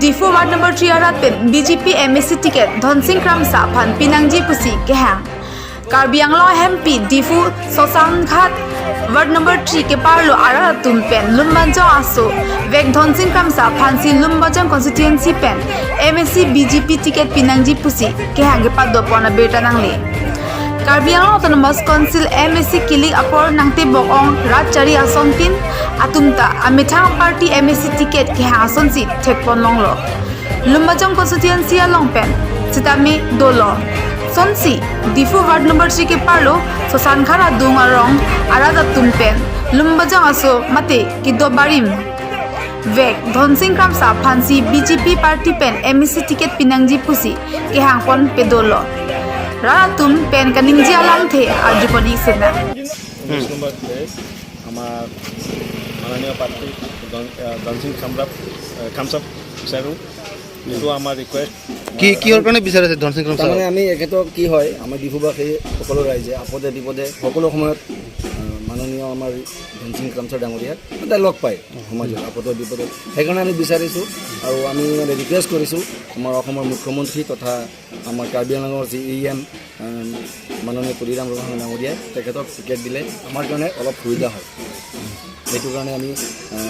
Diphu ward number 3 arat pen BJP MAC ticket Dhansing Kramsa phan Pinangji Pusi kehang. Karbi Anglong MP Diphu Sosangkhat ward number 3 ke parlo ara tum pen Lumbanjong aso vek Dhansing Kramsa phansi Lumbajong constituency pen MAC BJP ticket Pinangji Pusi kehang ke paddo pona beta nangli. Karbi Anglong Autonomous Council MAC kilik apor nangte bok ong rat chari ason tin atumta amithang party MAC ticket kehang ason si thekpon longlo. Lumbajong constituency along pen Sitami dolo. Sonsi Diphu ward number 3 ke parlo sosankhara dung arong arada tumpen Lumbajong aso mate kido barim. Vek Dhansing Kramsa phansi BJP party pen MAC ticket Pinangji Pusi kehang pon pedolo. Raratum pen kaningji alam the arjuponi sena. 19 number place আমাৰ মাননীয় প্ৰাৰ্থী ধনসিং খামচাপ বিচাৰোঁ। যিটো আমাৰ request. কি কিহৰ কাৰণে বিচাৰিছে ধনসিং ক্ৰামচা? তাৰমানে আমি এখেতক কি হয়, আমাৰ ডিফুবাসী সকলো ৰাইজে আপদে বিপদে সকলো সময়ত মাননীয় আমাৰ ধনসিং ক্ৰামচা ডাঙৰীয়াক সদায় লগ পায় সমাজত আপদে বিপদে। সেইকাৰণে আমি বিচাৰিছোঁ আৰু আমি মানে ৰিকুৱেষ্ট কৰিছোঁ আমাৰ অসমৰ মুখ্যমন্ত্ৰী তথা আমাৰ কাৰ্বি আংলঙৰ যি ই এম মাননীয় তুলিৰাম ৰংহাং ডাঙৰীয়াই তেখেতক টিকেট দিলে আমাৰ কাৰণে অলপ সুবিধা হয়। সেইটো কাৰণে আমি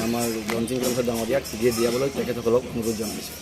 আমাৰ ধনসিং ক্ৰামচা ডাঙৰীয়াক টিকেট দিয়াবলৈ তেখেতসকলক অনুৰোধ জনাইছোঁ।